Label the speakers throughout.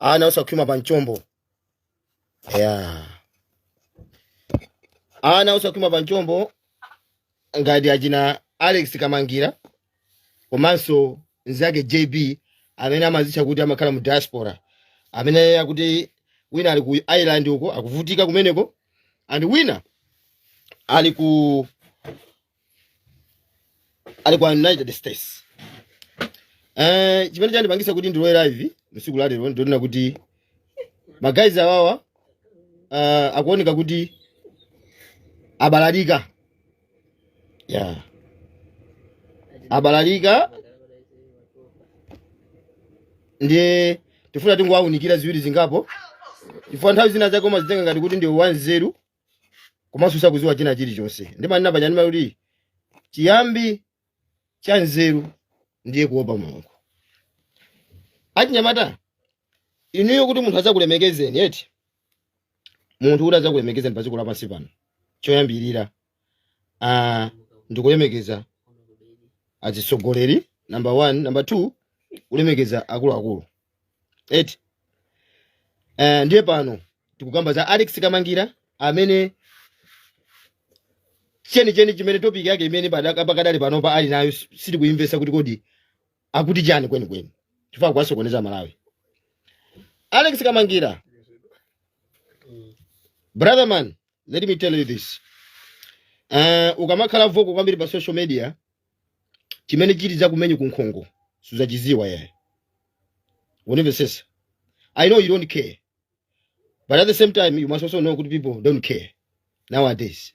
Speaker 1: Ana osakhwima pa mchombo, yeah. Ana osakhwima pa mchombo ngati achina Alex Kamangira komanso nzake JB, amene amazitcha kuti amakhala mu diaspora, amene akuti wina ali ku Ireland uko, akuvutika kumeneko, and wina ali ku United States. Chimene chandipangisa kuti ndilowe live msiku la lero, ndionena kuti ma guys awawa akuoneka kuti abalalika, yeah, abalalika. Ndiye tifuna tingowawunikira ziwiri zingapo, chifukwa nthawi zina zake umazitenga ngati kuti ndi wanzeru komanso sakuziwa china chilichonse. Ndimanena paja, ndimati chiyambi cha nzeru ndiye kuopa Mulungu. Achinyamata inuyo, kuti munthu azakulemekezeni, eti, munthu kuti azakulemekezeni pa dziko lapansi pano, choyambirira ndikulemekeza atsogoleri, number one. Number two, kulemekeza akuluakulu, eti. Ndiye pano tikukamba za Alex Kamangira, amene chenicheni chimene topic yake imene pakadali panopa ali nayo sitikuyimvesa kuti kodi akuti chani kwenikweni, chifukwa kuwasokoneza Malawi. Alex Kamangira, brother man, let me tell you this. Ukamakhala vocal kwambiri pa social media, chimene chili chakumenye kunkhongo suzachiziwa yaye. Unimvesesa? I know you don't care, but at the same time you must also know kuti people don't care nowadays.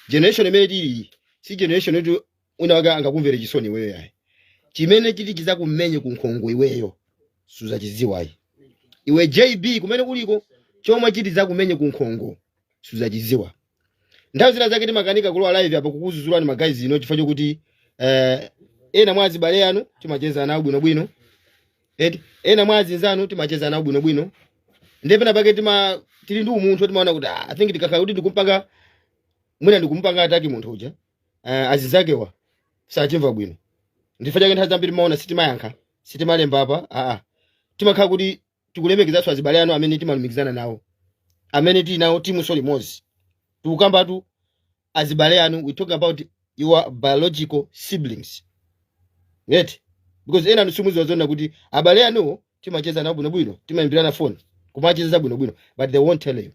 Speaker 1: Generation imene tili si generation yoti wina wake angakumvere chisoni iweyo yaye. Chimene chili chizakumenye kunkhongo iweyo suzachiziwayi. Iwe JB, kumene kuliko chomwe chiti zakumenye kunkhongo suzachiziwa. Nthawi zina zake timakanika kulowa live apo kukuzuzulani ma guys ino, chifukwa chokuti ena mwa azibale anu timacheza nawo bwinobwino, eti, ena mwa azinzanu timacheza nawo bwinobwino. Ndiye pena pake tima tili ndi umunthu, timaona kuti, ah, I think tikakhala kuti ndikumpanga mwina ndikumpanga attack munthu uja, azinzakewa sachimva bwino. Ndifukwa chake nthawi zambiri maona sitimayankha, sitimalemba apa. Aa, timakhala kuti tikulemekezanso azibale anu amene timalumikizana nawo, amene tili nawo timuso limodzi. Tikukambatu azibale anu, we talk about your biological siblings, right? Because ena simuziwa zona kuti abale anuwo timacheza nawo bwinobwino, timayimbirana phone, kumacheza bwinobwino, but they won't tell you.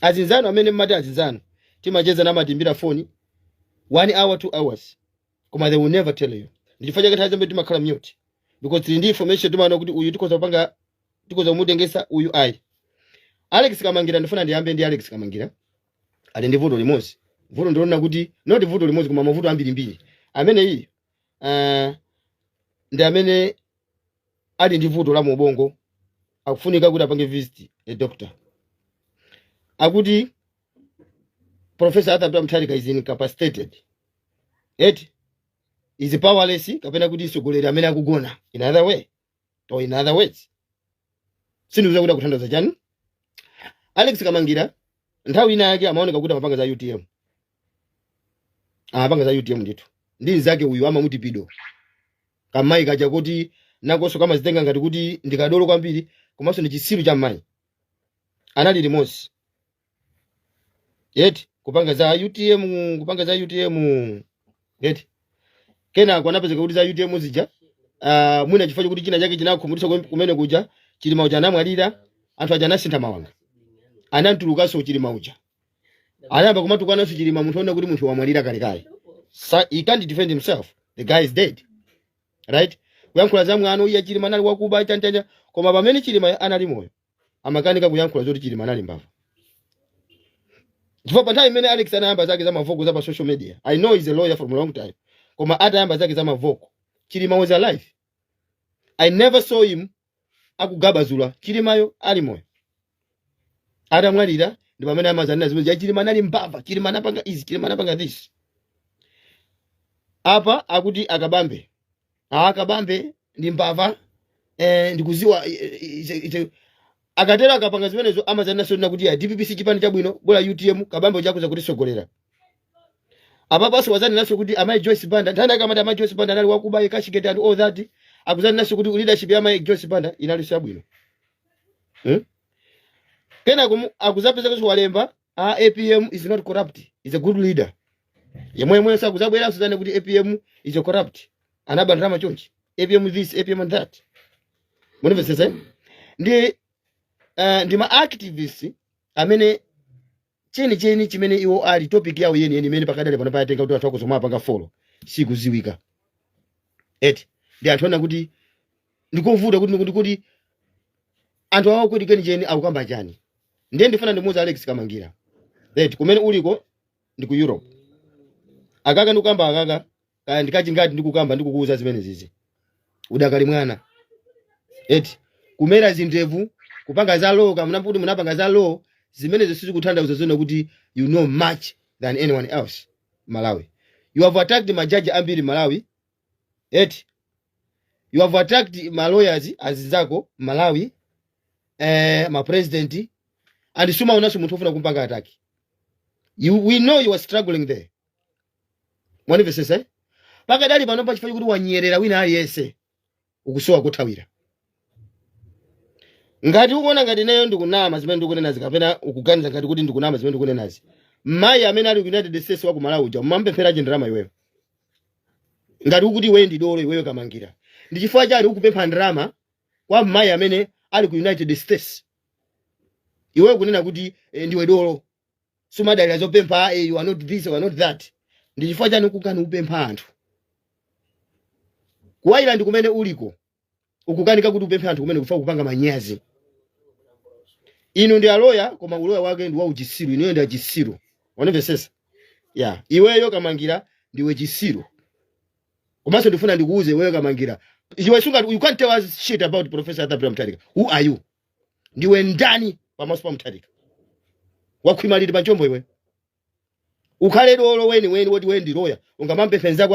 Speaker 1: Azinzanu amene mmati azinzanu timacheza namatimbira phone one hour, 2 hours, koma they will never tell you. Ndichifukwa chake nthawi zambiri timakhala mute, because tili ndi information, timaona kuti uyu tikhoza kupanga, tikhoza kumutengesa uyu ayi. Alex Kamangira, ndifuna ndiyambe ndi Alex Kamangira. Ali ndi vuto limodzi. Vuto ndiona kuti not vuto limodzi, koma mavuto ambirimbiri. Amene iyi ndi amene ali ndi vuto la mubongo, akufunika kuti apange visit a doctor. Akuti Professor Arthur Peter Mutharika is incapacitated, eti, is powerless, kapena kuti mtsogoleri amene akugona, in other way or in other words. Sindikuziwa kuti akutanthauza chani. Alex Kamangira nthawi ina yake amaoneka kuti amapanga za UTM, amapanga za UTM ndithu ndi nzake uyu amamuti Pido, kamayi kaja kuti nakonso kamazitenga ngati kuti ndikadolo kwambiri, komanso ndi chitsiru cha mayi. Anali limodzi, eti, kupanga za UTM, kupanga za UTM, eti. Kenako anapezeka kuti za UTM zija, mwina chifukwa chokuti china chake chinakhumudwitsa kumene kuja, Chilima uja anamwalira, anthu aja anasintha mawanga, anamtulukanso Chilima uja, anayamba kumatukananso Chilima, munthu ona kuti munthu wamwalira kalekale. He can't defend himself, the guy is dead, right? Kuyankhula za mwano, iye Chilima anali wakuba, chanchanja, koma pamene Chilima anali moyo amakanika kuyankhula zoti Chilima anali mbava. Chifukwa pa nthawi imene Alex anayamba zake za ma vocal za pa social media, I know he's a lawyer from a long time, koma atayamba zake za ma vocal, Chilima was alive. I never saw him akugabazula Chilimayo ali moyo. Atamwalira ndi pamene amazanena zimene ja Chilima anali mbava, Chilima anapanga izi, Chilima anapanga this. Apa akuti akabambe, akabambe ndi mbava, ndikuziwa akatero akapanga zimenezo amazanena sona kuti ya DPP si chipani chabwino, bola UTM, kabambe chakuza kutisogolera. Apapanso wazanenanso kuti amayi Joyce Banda, nthawi yake amati amayi Joyce Banda anali wakuba, cashgate and all that. Akuzanenanso kuti leadership ya amayi Joyce Banda inali yabwino. Kenako akuzapeza kuti walemba, "Ah, APM is not corrupt, is a good leader." Yemwemwe sakuzabwera suzane kuti APM is a corrupt, anaba ndalama chonchi, APM this, APM and that. Munimvesese? Ndi ma activists amene chenicheni chimene iwo ali, topic yawo yeniyeni imene pakadali pano payatenga kuti anthu akuzomwe apanga follow sikuziwika, eti? Ndi anthu ona kuti ndikovuta kuti anthu awo kuti kenicheni akukamba chani. Ndiye ndifuna ndimuuze Alex Kamangira, eti, kumene uliko ndi ku Europe. Akaka ndikukamba akaka, kaya ndikachingati ndikukamba, ndikukuuza zimene zizi, udakali mwana, eti? Kumera zindevu, kupanga za law, kamuna kuti munapanga za law, zimenezo sizikutanthauza zona kuti you know much than anyone else. Malawi, you have attacked majaji ambiri Malawi, eti? You have attacked ma lawyers azinzako Malawi, ma president, and sumaonanso munthu ofuna kumpanga attack. You, we know you are struggling there. Mwanimvesesa, eh? Pakadali pano, pachifukwa kuti wanyerera wina aliyense, ukusowa kuthawira. Ngati ukuona ngati ineyo ndikunama zimene ndikunenazi, kapena ukuganiza ngati kuti ndikunama zimene ndikunenazi, mayi amene ali ku United States wa ku Malawi uja mumamupempheraje ndalama iweyo? Ngati ukuti iweyo ndi dolo, iweyo Kamangira, ndi chifukwa chani ukupempha ndalama kwa mayi amene ali ku United States? Iweyo kunena kuti ndiwe dolo, sumadalira zopempha, you are not this, you are not that, ndi chifukwa chani ukukani upempha anthu ku Ireland kumene uliko? Ukukanika kuti upemphe anthu kumene kufa kupanga manyazi. Inu ndi aloya, koma uloya wake ndi wa uchisiru. Inuyo ndi achisiru, wanimvesesa? Ya, iweyo Kamangira ndiwe chisiru. Komanso ndifuna ndikuuze iweyo Kamangira, iwe sunga, you can't tell us shit about Professor Arthur Peter Mutharika. Who are you? Ndiwe ndani pamaso pa Mutharika? Wakhwima liti panchombo iwe? Ukhale dolo weni weni woti we ndi loya, ungamampe nzako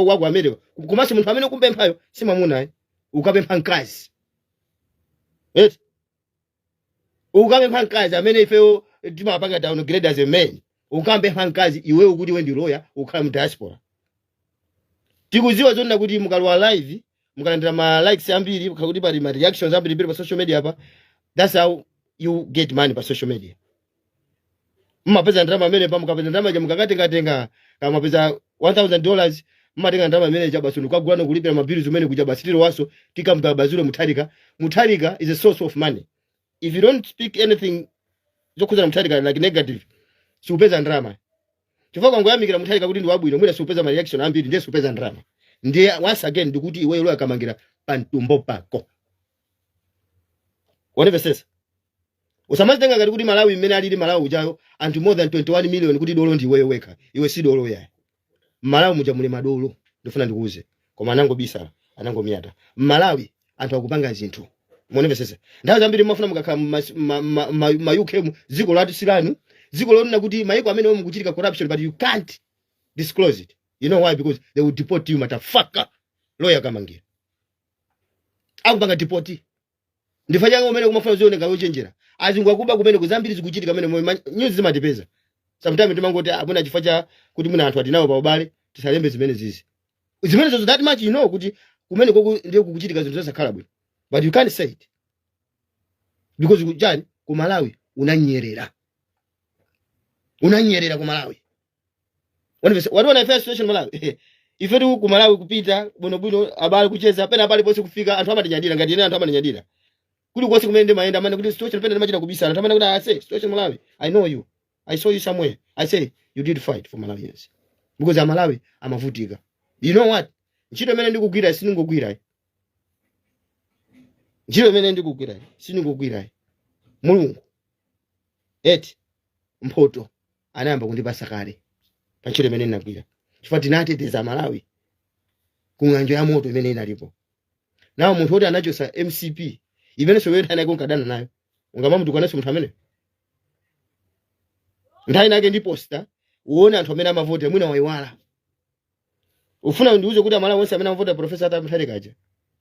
Speaker 1: waku America? Komanso munthu amene ukumpemphayo si mwamuna, ukapempha mkazi, eti? Ukapempha mkazi amene ifeyo timapanga downgrade as a man. Ukampempha mkazi iweyo kuti we ndi lawyer, ukhala mu diaspora. Tikuziwa zonena kuti mukalowa live, mukalandira ma likes ambiri, kuti pali ma reactions ambiri pa social media apa. That's how you get money pa social media. Mmapeza ndalama amene pa mukapeza ndalama ja, mukakatengatenga, kamapeza $1000, mmatenga ndalama imene ja basi, ndikagula kulipira ma bills umene kuja basi. Tilowaso tikamgabazule Mutharika. Mutharika is a source of money. If you don't speak anything zokhuzana Mutharika, like negative, siupeza ndalama, chifukwa kwangoyamikira Mutharika kuti ndi wabwino, mwina siupeza ma reaction ambiri, ndiye siupeza ndalama. Ndiye once again ndikuti iweyo loya Kamangira, pamtumbo pako. Wanimvesesa? Usamazitenga ngati kuti Malawi mmene alili Malawi ujayo, anthu more than 21 million, kuti dolo ndi iweyo wekha. Iwe si dolo yayi. Mmalawi muja muli madolo, ndifuna ndikuuze, koma anangobisala, anangomiyata. Mmalawi anthu akupanga zinthu. Munimvesesa? Nthawi zambiri mumafuna mukakhala ma UK mu dziko latu silanu, dziko lonena kuti maiko amene mukuchitika corruption, but you can't disclose it. You know why? Because they will deport you. Motherfucker, lawyer Kamangira, akupanga deport. Ndifa changa umene kumafuna zioneka yochenjera. Azungu akuba kumene, kuzambiri zikuchitika kumene, news zimatipeza. Sometimes timangoti amuna chifukwa cha kuti muna anthu atinawo pa ubale, tisalembe zimene zizi, zimene zozo. That much you know kuti kumene koko ndiye kukuchitika zinthu zosakhala bwino, but you can't say it because chani? Ku Malawi unanyerera, unanyerera ku Malawi. Wationa ife situation Malawi? Ife tu ku Malawi kupita bwinobwino, abale kucheza pena pali ponse kufika, anthu amatinyadira. Ngati ine, anthu amatinyadira kuli konse kumene ndimayenda, amene kuti situation pena ndimachita kubisana, anthu amene kuti I say, "Situation Malawi, I know you, I saw you somewhere." I say, "You did fight for Malawians," because Amalawi amavutika. You know what? Ntchito imene ndikugwira, sindingogwira. Ntchito imene ndikugwira, sindingogwira. Mulungu, eti, mphoto anayamba kundipasa kale pa ntchito imene ndinagwira, chifukwa tinateteza Malawi ku ng'anjo ya moto imene inalipo. Nawo munthu woti anachosa MCP, imenenso wewe nthawi nake unkadana nayo, ungamamutukwanenso munthu amene nthawi nake ndi poster uone anthu amene amavota. Mwina waiwala. Ufuna ndiuze kuti Amalawi onse amene amavota Professor Arthur Mutharika aja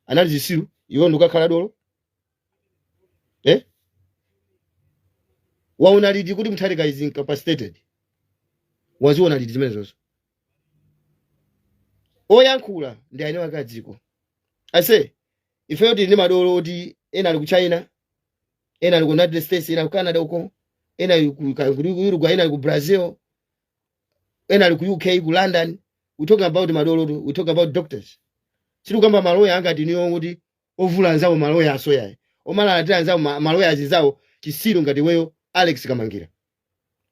Speaker 1: anali zisilu, iwe ndikakhala dolo, eh? Waona liti kuti Mutharika is incapacitated? Waziona liti zimene zonso? Oyankhula ndi ene wake adziko. Ase ifeyo tili ndi madolo oti ena ali ku China. Ena ali ku United States, ena ku Canada uko, ena ali ku Uruguay, ena ali ku Brazil, ena ali ku UK, ku London. We talking about madolo, we talk about doctors. Sitikukamba maloya angati niyo kuti ovula anzawo, maloya asoyayi, omalalatira anzawo, maloya azizawo chisiru ngati iweyo Alex Kamangira.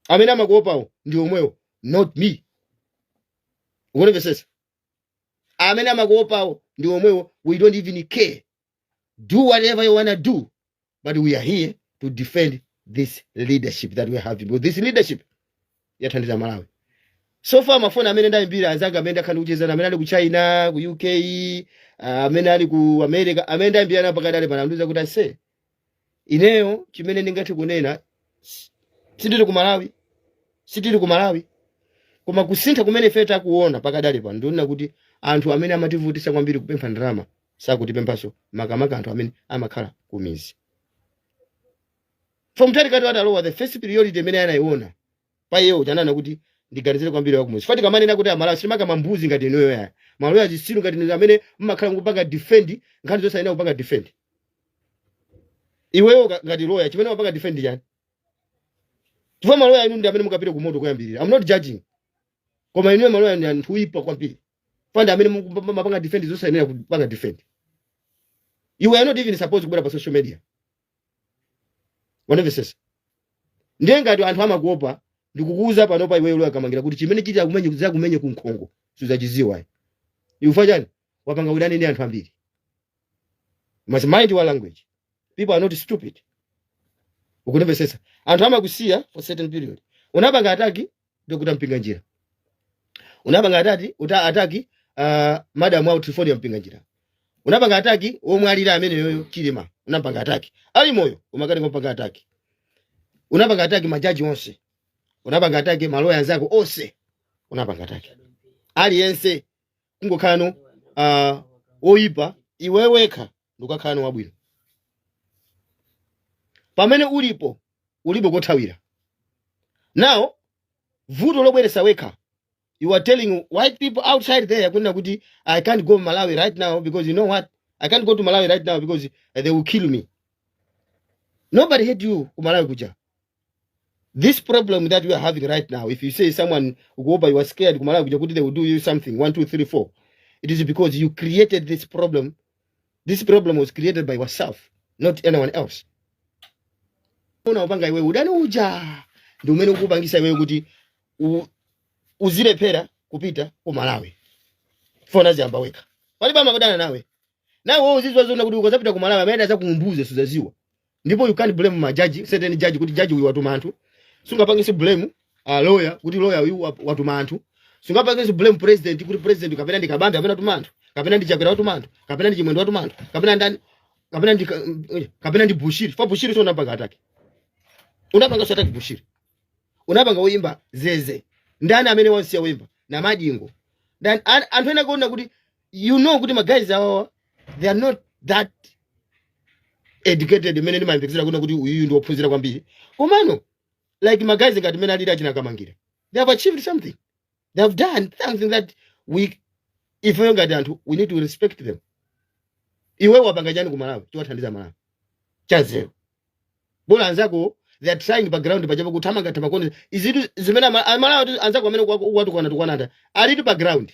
Speaker 1: Amene amakuopawo ndi omwewo, not me. Ukunimvesesa? Amene amakuopawo ndi omwewo. We don't even care. Do whatever you wanna do, but we are here to defend this leadership that we are having, because this leadership yathandiza Malawi so far. Mafoni amene ndayimbira anzanga amene ndakhala ndikuchezana, amene ali ku China, ku UK, amene ali ku America, amene ndayimbira nawo pakadali pano, andiuza kuti, "Ase, ineyo chimene ndingathe kunena, sitili ku Malawi, sitili ku Malawi, koma kusintha kumene ife takuona pakadali pano, ndionena kuti anthu amene amativutisa kwambiri kupempha ndalama sakutipemphaso, makamaka anthu amene amakhala ku mizi." From Mutharika atalowa, the first priority imene anayiona pa iyewo chanana kuti ndiganizire kwambiri wakumuzi. Fati kamanena kuti Amalawi sitimaka mambuzi ngati inuyo yaya, maloya achisiru ngati inu amene mmakhala mukupanga defend nkhani zosayenera kupanga defend. Iweyo ngati lawyer, chimene wapanga defend chani? Chifukwa maloya inu ndi amene mukapita kumoto koyambirira. I'm not judging, koma inuyo maloya ndi anthu oyipa kwambiri, fandi amene mapanga defend zosayenera kupanga defend. You are not even supposed kubwera pa social media. Wandimvesesa? Ndiye ngati anthu amakuopa, ndikukuuza panopa iweyo lawyer Kamangira kuti chimene chiti akumenye zakumenye kunkhongo suzachiziwa. Ikufa chani? Wapanga udani ndi anthu ambiri. You must mind your language. People are not stupid. Ukundimvesesa? Anthu amakusiya for certain period. Unapanga attack Dr. Mpinganjira, unapanga attack uta attack madam au Trifonia Mpinganjira, unapanga attack omwe alira amene yoyo Chilima, unapanga attack ali moyo, umakati ngopanga attack. Unapanga attack majaji onse, unapanga attack maloya anzako onse, unapanga attack aliyense. Kungokhala oyipa iwe wekha, ndikukakhala wabwino pamene ulipo, ulibe kothawira. Now vuto lobweresa wekha, you are telling white people outside there kunena kuti, "I can't go Malawi right now because, you know what, I can't go to Malawi right now because they will kill me." Nobody hate you ku Malawi kuja. This problem that we are having right now, if you say someone ukuopa, you are scared ku Malawi kuja kuti they will do you something, one two three four, it is because you created this problem. This problem was created by yourself, not anyone else. Una upanga iwe udani uja ndi umene ukupangisa iwewe kuti uzilephera kupita ku Malawi. Fona ziyamba wekha, palibe amakudana nawe. Nawe wewe uzizwa zona kuti ukazapita ku Malawi, amene azakumbuze suzaziwa. Ndipo you can't blame majaji, certain judge, kuti jaji uyu watuma anthu. Sungapangise blame lawyer kuti lawyer uyu watuma anthu. Sungapangise blame president kuti president kapena ndi Kabambe amene watuma anthu, kapena ndi Chakwera watuma anthu, kapena ndi Chimwendo watuma anthu, kapena ndani, kapena ndi Bushiri. Fa Bushiri so unapanga attack, unapanga so attack Bushiri, unapanga woimba zeze. Ndani amene wansiya woimba na Majingo? Ndani? Anthu ena kuona kuti, you know, kuti ma guys awawa, they are not that educated imene ndimayembekezera kuona kuti uyuyu ndi wophunzira kwambiri. Komano like ma guys ngati mene alili achina Kamangira, they have achieved something, they have done something that we, ifeyo ngati anthu, we need to respect them. Iwe wapanga chani ku Malawi chiwathandiza Malawi chazero? Bola anzako, they are trying background pachapo kuthamanga tamakono izitu zimene Amalawi anzako amene watukwana tukwanata alitu pa ground,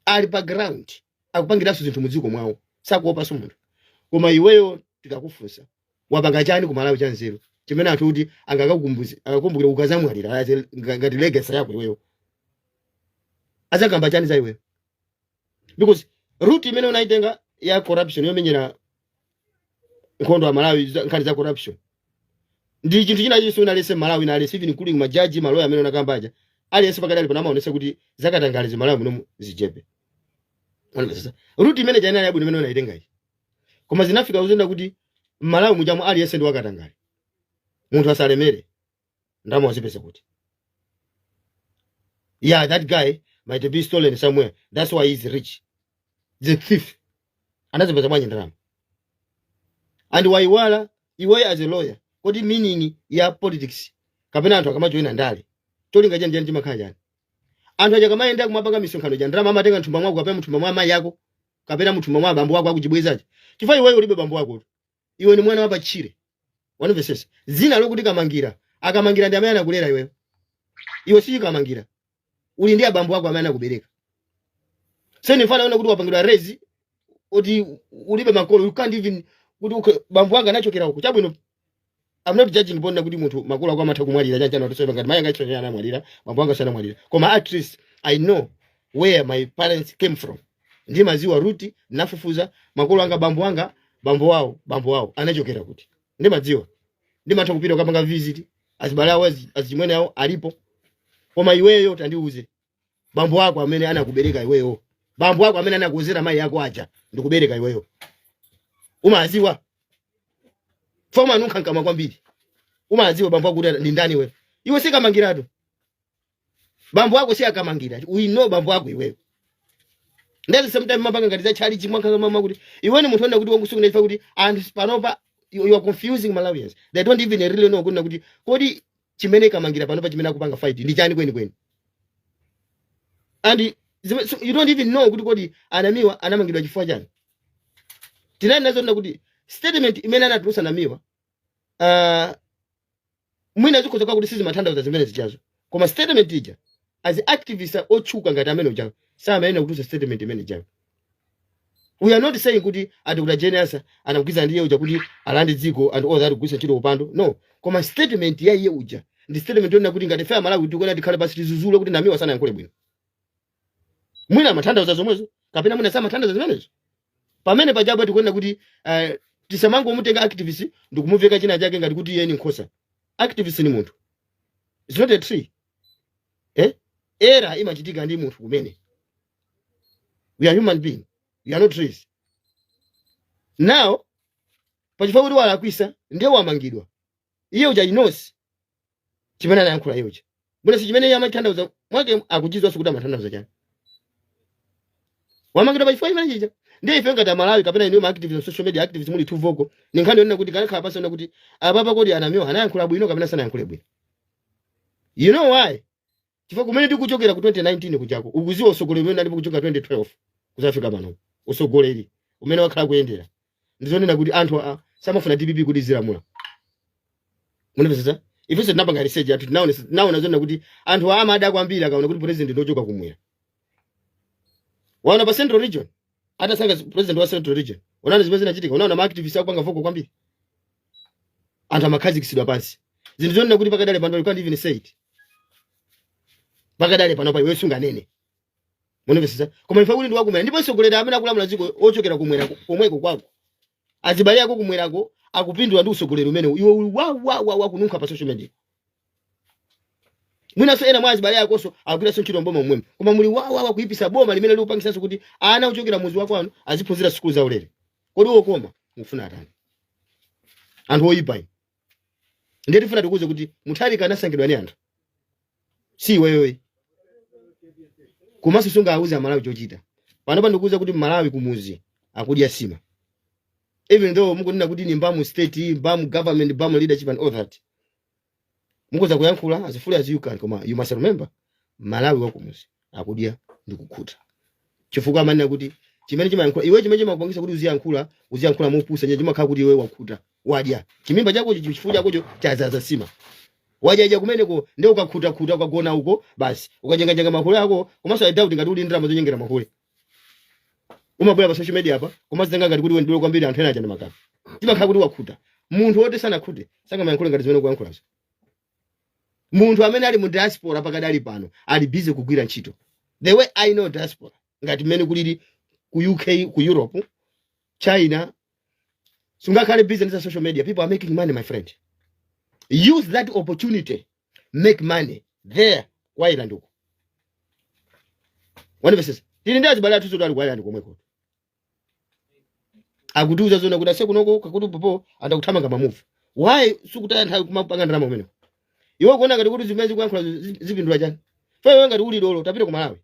Speaker 1: ali pa ground akupangiranso zinthu mudziko mwawo, sakuopanso munthu. Koma iweyo tikakufunsa, wapanga chani ku Malawi chanzeru chimene anthu kuti angakakukumbuze, akakumbukire ukazamwalira ngati legacy yako? Iweyo azakamba chani za iweyo? Because route imene unaitenga ya corruption, yomenyera nkhondo ya Malawi, nkhani za corruption ndi chinthu china chinso unalese Malawi nalese, even including majaji, maloya amene unakambaja, aliyense pakadali pano amaonesa kuti zakatangale zimalawi munomu zichepe. Unamvetsetsa? Route imene chanali yabwino imene unaitenga iyi, koma zinafika kuzenda kuti Mmalawi mujamu aliyense ndi wakatangale. Munthu asalemere, ndalama wazipeza kuti? Yeah, that guy might be stolen somewhere, that's why he's rich. The thief anazipeza bwanji ndalama? And waiwala iweyo as a lawyer, kodi meaning ya politics kapena anthu akamajoyina ndale, cholinga chani chani chimakhala chani? Anthu aja akamayenda kumapanga misonkhano ja, ndalama amatenga mthumba mwako kapena mthumba mwa amayi ako kapena mthumba mwa abambo ako akuchibwezachi? Chifukwa iweyo ulibe bambo ako, iwe ni mwana wapatchire. Wanimvesesa? Zina lokuti Kamangira, akamangira ndi amene anakulera iweyo. Iwe si Kamangira, uli ndi abambo ako amene anakubereka. Seni mfana una kuti wapangidwa raise oti ulibe makolo, you can't even kuti okay, bambo anga anachokera uko. Chabwino, I'm not judging bona kuti munthu makolo ako amatha kumwalira chanchana kuti ngati mayi anga chonye anamwalira, bambo anga sanamwalira, koma at least I know where my parents came from. Ndimaziwa root, nafufuza makolo anga, bambo anga, bambo wawo, bambo wawo anachokera kuti. Ndimadziwa, ndimatha kupita kukapanga visit azibale awo, azichimwene awo alipo. Koma iweyo tandiuze, bambo ako amene anakubereka iweyo, bambo ako amene anakuuzira mayi ako aja ndikubereka iweyo, umaziwa? Foma nunkhankama kwambiri. Umaziwa bambo ako kuti ndi ndani iweyo? Iwe sikamangiratu, bambo ako si akamangira. We know bambo ako iweyo. Ndati sometime mapanga ngati za chali chimwe mama kuti iwe ni munthu onda kuti wangusuku ndifa kuti anthu panopa you are confusing Malawians. They don't even really know kuti kodi chimene Kamangira panopa chimene akupanga fight ndi chani kweni kweni. And so you don't even know kuti kodi anamiwa anamangidwa chifukwa chani. Tinali nazo nda kuti statement imene anatulusa Namiwa, mwina zikhoza kuti sizimatanthauza zimene zichazo, koma statement ija, as activist otchuka ngati amene uja, samayenera kutulusa statement imene ijayo. We are not saying kuti a Dr. Jane Ansah anagwirizana ndi iye uja kuti alande dziko and all that, kugwiritsa ntchito upando, no. Koma statement ya iye uja ndi statement yonena kuti ngati fair Malawi tikuona tikhale pasi tizuzule kuti Namiwa sanayankhule bwino. Mwina amatanthauza zomwezo kapena mwina samatanthauza zimenezo. Pamene pajapo tikuona kuti tisamangomutenga activist ndikumuveka china chake ngati kuti iye ni nkhosa. Activist ni munthu, it's not a tree, eh? Error imachitika ndi munthu kumene. We are human being, we are not trees. Now pachifukwa kuti walakwisa ndiye wamangidwa iye uja. Inosi chimene anayankhula iye uja mwina si chimene iye amatanthauza mwake, akuchizwanso kuti amatanthauza chani. Wamangidwa pachifukwa chimene chija. Ndiye ife ngati Amalawi kapena inu ma activist, social media activist, muli too vocal. Ni nkhani yonena kuti kanakhala pasi yonena kuti apapa kodi anamiwa anayankhula bwino kapena sanayankhule bwino. You know why? Chifukwa kumene tikuchokera ku 2019 kujako, ukuziwa usogoleri umene alipo kuchoka 2012 kuzafika pano, usogoleri umene wakhala kuyendera ndizonena kuti anthu samafuna DPP kuti zilamula. Munapesesa? Ifenso tinapanga research yathu, tinaona zonena kuti anthu amada kwambiri akaona kuti president ndochoka kumwera. Waona pa Central Region atasankha president wa Central Region, unaona zimene zinachitika? Unaona ma activists akupanga vocal kwambiri, anthu amakhazikitsidwa pansi. Zinthu zonena kuti pakadale pano you can't even say it. Pakadale pano pa iwe sunganene. Munamvesesa? Koma ife kuti ndi wakumwera, ndipo mtsogoleri amene akulamula dziko ochokera kumwera komweko kwako, azibale ako kumwerako akupindula ndi usogoleri umene iwe uli wa wa wa wa kununkha pa social media. Mwinanso ena mwa azibale akonso akugwiranso ntchito mboma momwemo, koma muli wa wa wa kuyipisa boma limene likupangisanso kuti ana ochokera muzi wako anu aziphunzira sukulu zaulere. Kodi wokoma mufuna atani? Anthu oyipa inu. Ndiye tifuna tikuze kuti Mutharika anasankhidwa ni anthu, si iweyoyi. Komanso sungawuze Amalawi chochita. Panopa ndikuuza kuti Malawi kumuzi akudya sima, even though mukunena kuti ni mbamu state, mbamu government, mbamu leadership and all that. Mukuza kuyankhula as fully as you can, koma you must remember Malawi wakumuzi akudya ndi kukhuta, chifukwa amanena kuti chimene chimayankhula iwe, chimene chimakupangisa kuti uziyankhula mopusa nye, chimakhala kuti iwe wakhuta, wadya, chimimba chakocho, chifuwa chakocho chazaza sima, wadyaidya kumeneko. Ndi ukakhutakhuta, ukagona uko basi, ukanyenganyenga mahule ako. Komanso I doubt ngati uli ndalama zonyengera mahule. Umabwera pa social media apa komazitenga ngati kuti wendule kwambiri, anthu ena aja ndi makape. Timakhala kuti wakhuta. Munthu woti sanakhute sangamayankhule ngati zimene ukuyankhulazo. Munthu amene ali mu diaspora pakadali pano ali busy kugwira ntchito. The way I know diaspora, ngati mmene kulili ku UK, ku Europe, China, sungakhale busy ndi za social media. People are making money, my friend. Use that opportunity, make money there ku Ireland uko. Wanimvesesa? Tili ndi azibale athu zoti ali ku Ireland komweko, akutiuza zona kuti ase kunoko kakuti popo andakuthamanga mamuvi. Why sukutaya nthawi kumapanga ndalama kumeneko? Iwe kuona ngati kuti zimene zikuyankhula zipindula chani? Fa iwe ngati uli dolo, tapita ku Malawi.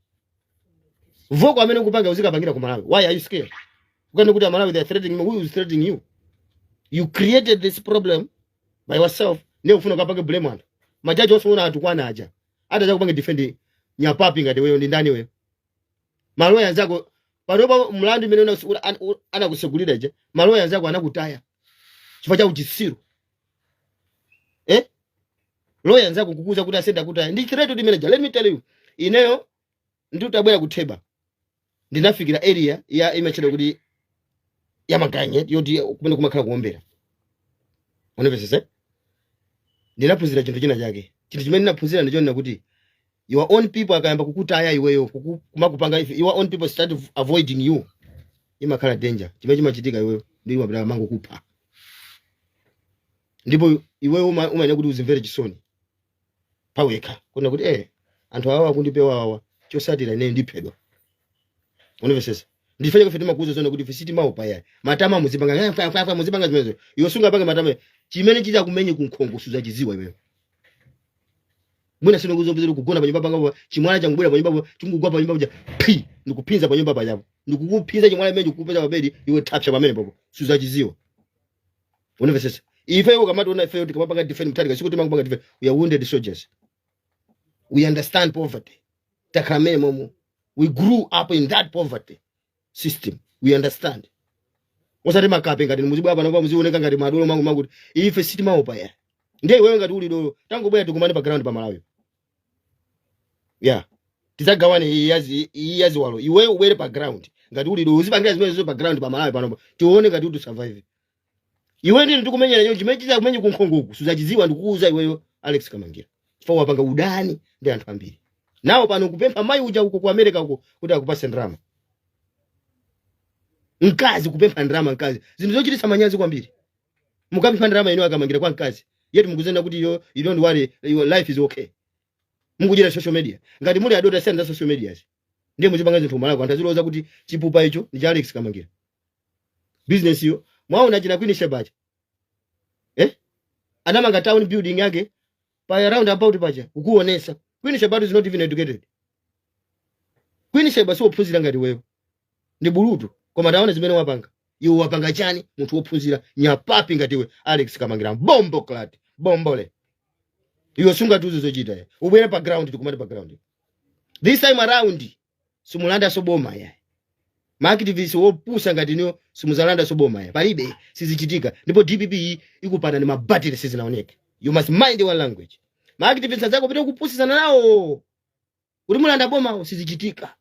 Speaker 1: Vocal amene ukupanga uzikapangira ku Malawi. Why are you scared? Ukani kuti Amalawi, they are threatening me. Who is threatening you? You created this problem by yourself. Ndiye ufuna ukapange blame anthu. Majaji onse atukwana aja ataza kupanga defend nyapapi ngati weyo ndi ndani weyo? Maloya anzako panopa, mlandu imene anakusegulira ija, maloya anzako anakutaya chifukwa cha uchisiru. Lawyer nzako kukuza kuti asenda kuti ndi threat kuti manager. Let me tell you, ineyo ndiutabwera kutheba, ndinafikira area ya imachedwa kuti ya Maganye, yoti kumene kumakhala kuombera. Unamvesese? Ndinaphunzira chinthu china chake. Chinthu chimene ndinaphunzira ndichonena kuti your own people akayamba kukutaya iweyo, kumakupanga, if your own people start avoiding you, imakhala danger. Chimene chimachitika, iweyo ndi mapita mango kupha, ndipo iweyo umayenera kuti uzimvere chisoni pawekha kuna kuti anthu awa akundipewa awa, chosatira ine ndiphedwa. Unamvesesa? Ndifanye kufe timakuuza zona kuti ife sitimaopa yayi. Matama muzipanga, fa, fa, fa, muzipanga zimenezo. Iwe sungapange matama, chimene chita kumenye kunkhongo suzachiziwa iweyo. Mwina sino kuzopezera kugona pa nyumba panga, chimwana changubwera pa nyumba, chingugwa pa nyumba paja, pi ndikupinza pa nyumba pajapo, ndikukupinza chimwana imene chikupeza pa bedi, iwe tapsa pamene popo, suzachiziwa. Unamvesesa? Ife ukamationa ife tikamapanga defend Mutharika, sikuti timangopanga defend. We are wounded soldiers. We understand poverty. Takhala mmene momo. We grew up in that poverty system. We understand. Osati makape ngati muzibwera pano pa muzioneka ngati madolo mangu mangu. Ife sitimaopa ya. Ndiye iweyo ngati uli dolo, tangobwera tikumane pa ground pa Malawi. Yeah, tidzagawane iyi yaziwalo. Iweyo ubwere pa ground ngati uli dolo, uzipangira zimene pa ground pa Malawi panopo, tione ngati uti survive. Iwe ndini tikumenyera choncho, chimene chiza kumenye kunkhongoku suzachiziwa. Ndikuuza iweyo Alex Kamangira, chifukwa wapanga udani ndi anthu ambiri. Nawo pano kupempha mayi uja uko ku America uko kuti akupase ndrama, mkazi kupempha ndrama mkazi, zinthu zochititsa manyazi kwambiri. Mukapempha ndrama inu Akamangira kwa mkazi, yet mukuzenda kuti you don't worry, your life is okay. Mukuchita social media ngati muli adota siyana za social media, ndiye muzipanga zinthu kumalako, anthu aziloza kuti chipupa icho ndi cha Alex Kamangira. Business iyo mwaona china Queen Shebacha, anamanga town building yake pa roundabout paja kukuonesa. Queen Sheba is not even educated. Queen Sheba si wophunzira ngati wewe, ndi bulutu, koma taona zimene wapanga. Iwe wapanga chani, munthu wophunzira nyapapi ngati iwe Alex Kamangira? Bombo clat bombole, iwe sungatiuze zochita ya. Ubwere pa ground, tikumane pa ground. This time around simulanda soboma ya. Ma activists wopusa ngati niyo simuzalanda soboma ya, palibe, sizichitika. Ndipo DPP iyi ikupana ni mabatiri, sizinaoneke. You must mind your language. Ma activists azako pita kupusisana nawo kuti mulanda boma, sizichitika.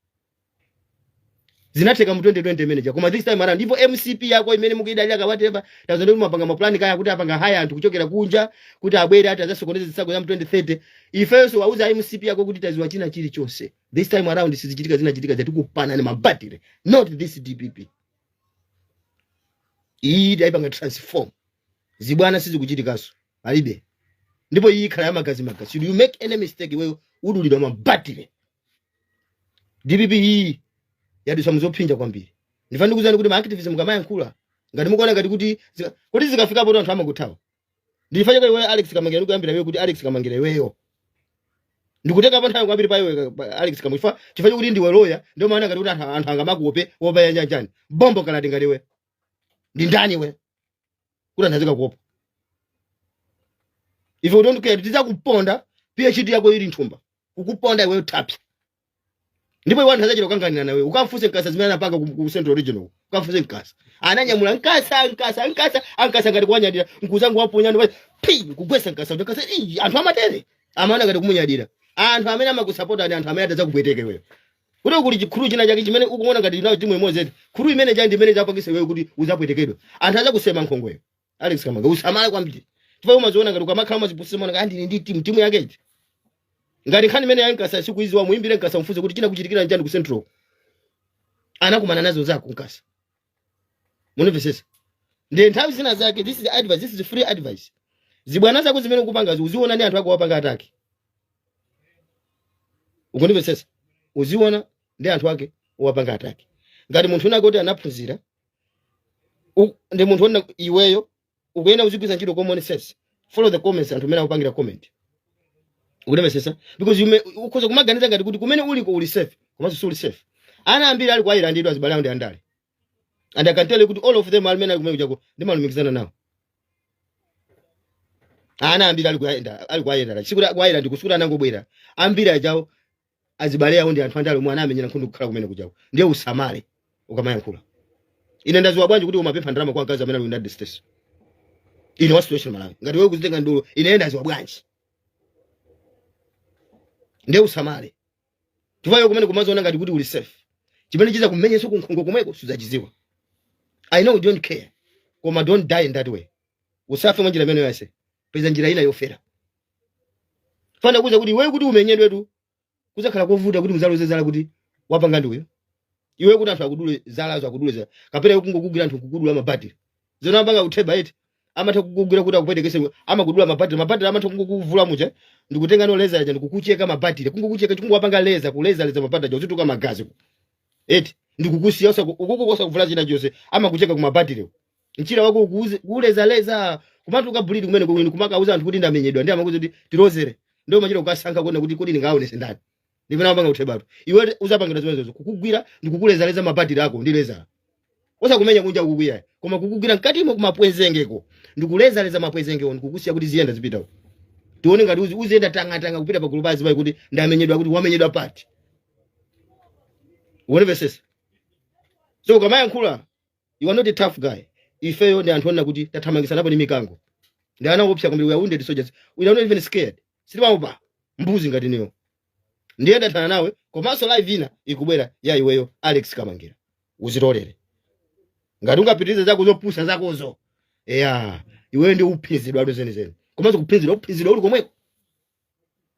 Speaker 1: Zinatheka mu 2020 manager, koma this time around, ndipo MCP yako imene mukuidalira ka whatever, tazonde mapanga maplani kaya kuti apanga haya anthu kuchokera kunja kuti abwere ati azasokoneze zisankho za mu 2030. Ifenso wauza MCP yako kuti taziwa china chilichonse. This time around sizichitika. Zinachitika zatikupana ni mabatire, not this DPP. Iyi taipanga transform. Zibwana sizikuchitikanso, palibe. Ndipo iyi ikhala yamagazi magazi. Should you make any mistake, iweyo udulidwa mabatire. DPP iyi yadusa muzophinja kwambiri. Ndifana ndikuzani kuti ma activists mukamayankhula ngati mukuona ngati kuti kuti zikafikapo anthu amakuthawa. Ndifanye kwa iwe Alex Kamangira, ndikuyambira iwe kuti Alex Kamangira, iweyo ndikutenga pa nthawi kwambiri pa iwe Alex Kamangira chifukwa chokuti ndiwe lawyer. Ndio maana ngati kuti anthu angamakuope wopa njanjani. Bombo kalati ngati iwe ndi ndani iwe kuti anthu azikakuopa? Ife we don't care. Tizakuponda, PhD yako ili nthumba, kukuponda iweyo tapsa. Ndipo iwe anthu azachita kukanganira nawe. Ukamfunse Nkasa zimene anapanga ku Central Region uko. Ukamfunse Nkasa, ananyamula Nkasa, Nkasa, Nkasa, ankasa ngati kuwanyadira, nkuzangu waponya ndi pi kugwesa Nkasa. Nkasa, "Ii, anthu amatere amaona ngati kumunyadira." Anthu amene amakusapota ndi anthu amene atazakupweteka iweyo, kuti kuli chikhulu china chake chimene ukuona ngati nawo timu imodzi. Khulu imene chani ndimene chapangisa iweyo kuti uzapwetekedwa. Anthu azakusema nkhongweyo. Alex Kamanga, usamale kwambiri chifukwa umaziona ngati ukamakhala umazipusisa mona ngati ndili ndi timu, timu yake iti? Ngati nkhani imene ya Nkasa sikuiziwa, muimbire Nkasa, mfunse kuti china kuchitikira njani ku Central, anakumana nazo zako Nkasa. Munimvesesa? Ndiye nthawi zina zake, this is advice, this is free advice, zibwana zako zimene ukupanga uziona ndi anthu ako wapanga attack. Ukundimvesesa? Uziona ndi anthu ake wapanga attack. Ngati munthu unake kuti anaphunzira, ndi munthu wona iweyo ukuyenda uzigwiza ntchito common sense. Follow the comments, anthu amene akupangira comment. Ukundimvesesa? Because you may ukhoza kumaganiza ngati kuti kumene uliko uli safe, komanso suli safe. Ana ambiri ali ku Ireland ido azibale awo ndi andale, and I can tell you kuti all of them amene ali kumene kuchako ndimalumikizana nawo. Ana ambiri ali ku Ireland, ali ku Ireland, sikuti ku Ireland kusikuti anangobwera. Ambiri ajawo azibale awo ndi anthu andale omwe anamenyera nkhondo kukhala kumene kuchako. Ndiye usamale ukamayankhula. Ine ndaziwa bwanji kuti umapempha ndalama kwa mkazi amene ali United States? Ine wa situation Malawi, ngati wewe kuzitenga ndolo, ine ndaziwa bwanji? Ndiye usamale tuvayo kumene kumaziona ngati kuti uli safe. Chimene chiza kumenyeso kunkhongo komweko suzachiziwa. I know you don't care, koma don't die in that way. Usafe mwa njira imeneyo yase. Peza njira ina yofera. Fana kuza kuti iweyo kuti umenyedwetu kuzakhala kovuta kuti muzaloze zala kuti wapanga ndi uyo. Iwe kuti anthu akudule zalazo, akudule zala, kapena kungokugwira anthu kukudula mabatiri zona amapanga kutheba eti, amatha kukugwira kuti akupwetekese, amakudula mabatiri. Mabatiri amatha kungokuvula muja ndikutenga no razor aja ndikukucheka mabatiri, kungokucheka, kungowapanga razor, kuleza leza mabatiri aja, uzituka magazi eti, ndikukusiya ukuku kuvula china chonse. Amakucheka kumabatiri, mchira wako kulezaleza, kumatuka bleed kumene kumene, kumakauza anthu kuti ndamenyedwa, ndi amakuza kuti tilozere. Ndio machira kukasankha kuona kuti kodi ndingaonese ndani. Ndimene amapanga kuthebatu. Iwe uzapangidwa zimenezo, kukugwira ndikukulezaleza mabatiri ako ndi razor, osakumenya kunja kukwiya, koma kukugwira mkatimo kumapwezengeko ndikulezaleza mapwezengewo, ndikukusiya kuti ziyenda zipita uko. Tione ngati uziyenda tangatanga kupita pagulu pa azimayi kuti ndamenyedwa, kuti wamenyedwa pati. Uonevesesa? So ukamayankhula, you are not a tough guy. Ifeyo ndi anthu onena kuti tathamangisanapo ndi mikango, ndi ana opsa kwambiri. We are wounded soldiers, we are not even scared. Sitimaopa mbuzi ngati niyo. Ndiye ndathana nawe. Komanso live ina ikubwera ya iweyo Alex Kamangira. Uzitolere ngati ungapitirize zako zopusa zakozo. Eya, iweyo ndi uphinzidwa atu zenizeni, komanso kuphinzidwa, uphinzidwa uli komweko.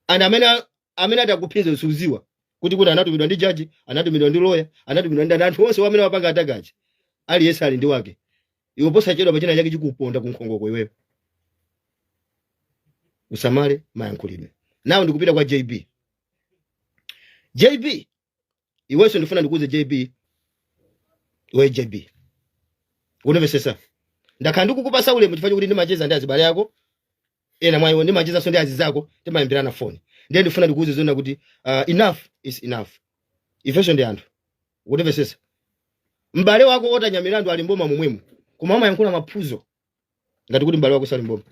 Speaker 1: And amene atakuphinza suziwa kuti anatumidwa ndi jaji, anatumidwa ndi lawyer, anatumidwa ndi anthu onse amene wapanga atagaji. Aliyense ali ndi wake. Iwe posachedwa pachina chake chikuponda kunkhongoko. Iweyo usamale mayankhulidwe. Nawo ndikupita kwa JB. JB, iwenso ndifuna ndikuuze JB. Iwe JB, unimvesesa? Ndakhala ndikukupasa ulemu chifukwa chokuti ndimacheza ndi azibale ako ena mwa iwo, ndimachezanso ndi azizako, timayimbirana foni. Ndiye ndifuna ndikuuze zona kuti enough is enough. Ifenso ndi anthu, ukutimvesesa? M'bale wako otanya milandu ali mboma momwemo, koma amayankhula maphuzo ngati kuti m'bale wako sali mboma.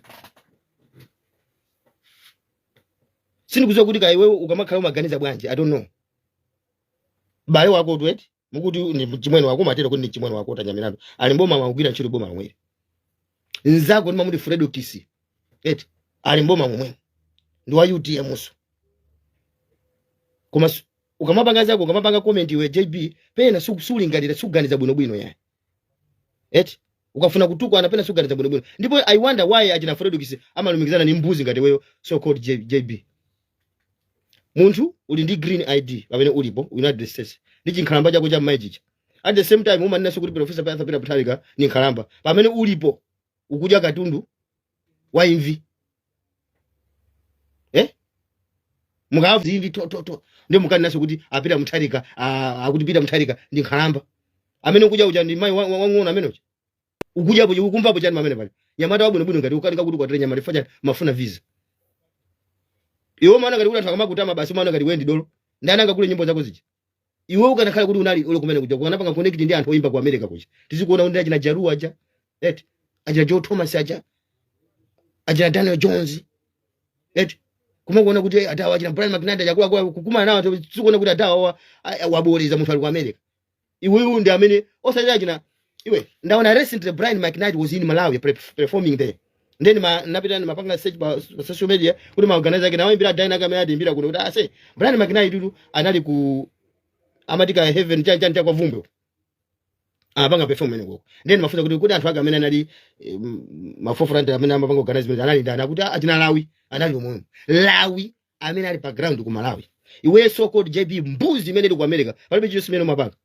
Speaker 1: Sindikudziwa kuti kaya iwewe ukamakhala umaganiza bwanji, I don't know. M'bale wako tweti mukuti ndi chimwene wako, umatero kuti ndi chimwene wako otanya milandu ali mboma, amagwira ntchito boma lomweli. Nzako ndimamuti Fredo Kisi eti ali mboma momwemo, ndi wa UTM so. Koma ukamapanga zako, ukamapanga comment iwe JB, pena sulingalira, suganiza bwinobwino yayi eti. Ukafuna kutukwana pena suganiza bwinobwino. Ndipo I wonder why achina Fredo Kisi amalumikizana ndi mbuzi ngati iweyo, so called JB. Munthu uli ndi green ID pamene ulipo United States ndi chinkhalamba chako cha mmayi chicha. At the same time umanenanso kuti Professor Arthur Peter Mutharika ni nkhalamba, pamene ulipo ukudya katundu wa imvi, eh? Mukamva imvi to to to, ndio mukanenanso kuti apita Mutharika, akuti Peter Mutharika ndi nkhalamba. Amene ukudya uja ndi mayi wang'ono amene uja ukudyapo, ukumvapo chani pamene pali nyamata wabwinobwino ngati ukanika kuti ukwatire nyamata chifukwa chani mafuna visa? Iwe umaona ngati kuti anthu akamakutama basi, umaona ngati iwe ndi dolo. Ndani angakule nyimbo zako zija? Iwe ukanakhala kuti unali ule kumene kuja, ukanapanga connect ndi anthu oyimba ku America kuja, tizikuona kuti achina Jaru aja eti, achina Joe Thomas aja, achina Daniel Jones eti, kumakuona kuti atawa achina Brian McKnight aja akuluakulu kukumana nawo, tizikuona kuti atawa waboleza munthu ali ku America. Iweyo ndi amene osati achina iwe. Ndaona recently Brian McKnight was in Malawi performing there. Then ma napita mapanga search pa social media kuti ma organizer ake nawayimbira Dina kamene atimbira kuno kuti ase Brian McKnight tutu anali ku amatika heaven chan chan kwa Vumbwe apanga perform mene koko. Then mafunza kuti anthu ake amene anali ma forefront amene amapanga organize anali ndani? Akuti achina Lawi anali omwe Lawi amene ali pa ground ku Malawi. Iwe so called JB, mbuzi imene ili ku America, palibe chilichonse chimene umapanga.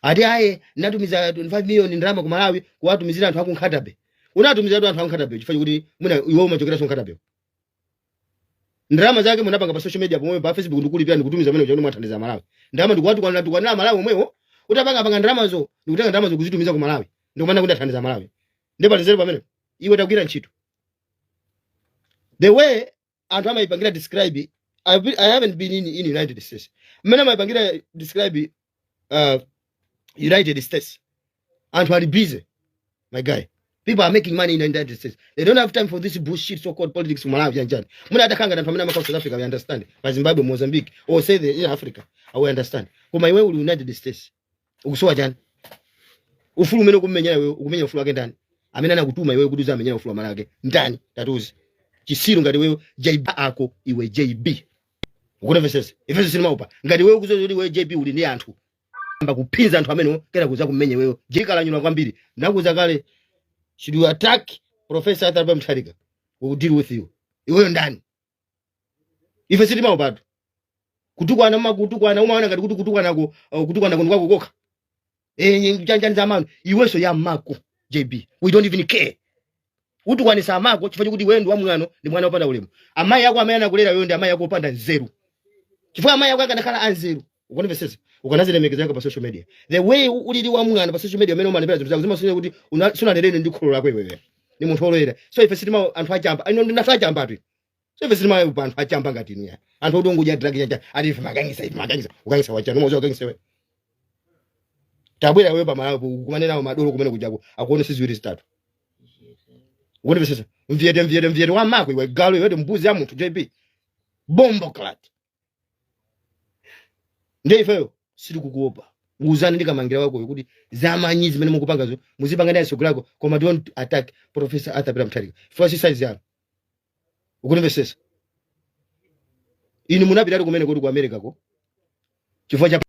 Speaker 1: Ati aye natumiza 25 million ndalama ku Malawi kuwatumizira anthu aku Nkhata Bay. Unatumizira anthu aku Nkhata Bay chifukwa kuti mwina iwe umachokeranso Nkhata Bay. Ndalama zake munapanga pa social media pomwe pa Facebook ndikulipira ndikutumiza amene uchani mwathandiza Malawi. Ndalama ndikuwatukwanira tukwanira Malawi omwewo utapanga panga ndalamazo, ndikutenga ndalamazo kuzitumiza ku Malawi ndikumana kuti athandiza Malawi. Ndipo pali nzeru pamene? Iwe tagwira ntchito. The way anthu amayipangira describe, I haven't been in United States, mmene amayipangira describe United States, anthu ali busy, my guy. People are making money in the United States. They don't have time for this bullshit so called politics. Malawi chanchani, muna atakanga anthu amene amakhala South Africa, we understand, pa Zimbabwe, Mozambique, or say the in Africa, I will understand. Koma iwe uli United States, ukusowa chani? Ufulu umene ukumenyera iwe, ukumenya ufulu wake ndani? Amene anakutuma iwe kuti uzamenyera ufulu wa Malawi ndani? Tatuzi chisiru ngati iweyo JB ako. Iwe JB. Ukunimvesesa? Ifenso sitimaopa. Ngati wewe ukudziwa kuti wewe JB uli ndi anthu amba kuphinza anthu amenewo kena kuza kumenye wewe jikalanyula kwambiri. Ndakuuza kale, should you attack Professor Arthur Peter Mutharika, we will deal with you. Iweyo ndani? Ife sitimaopatu. Kutukwana makutukwana, umaona ngati kuti kutukwanako kutukwana kwako kokha. Eh, chanjani za mano iwenso ya mako JB, we don't even care. Utukwanisa amako chifukwa chokuti iweyo ndi wamwano, ndi mwana wopanda ulemu. Amayi ako amene anakulera iweyo ndi amayi ako opanda nzeru, chifukwa amayi ako akanakhala anzeru, ukunimvesesa, ukanazilemekeza yako pa social media. The way ulili wamwano pa social media, amene umanepera zinthu zako zimasonyeza kuti sunaleleni ndi kholo lako. Iweyo ni munthu olowera. So ife sitima anthu achamba ino, ndinafe achamba tu. So ife sitima anthu achamba ngati inu ya anthu oti ungudya drug chacha ati ife makangisa, ife makangisa. Ukangisa wachani? Umoza ukangisa wewe. Tabwera wewe pamalapo kumane nawo madolo kumene kujako akuone ziwiri zitatu. Ukunimvesesa? Mvyete, mvyete, mvyete wa mako iwe, galu iwe, mbuzi ya munthu JB, bomboclaat. Ndiye ifeyo sitikukuopa. Uzani ndikamangira wako kuti zamanyi zimene mukupangazo muzipanga ndi asogolako, koma don't attack Professor Arthur Peter Mutharika for si size yanu. Ukunimvesesa? Inu munapitatu kumene kuti ku America ko chifukwa cha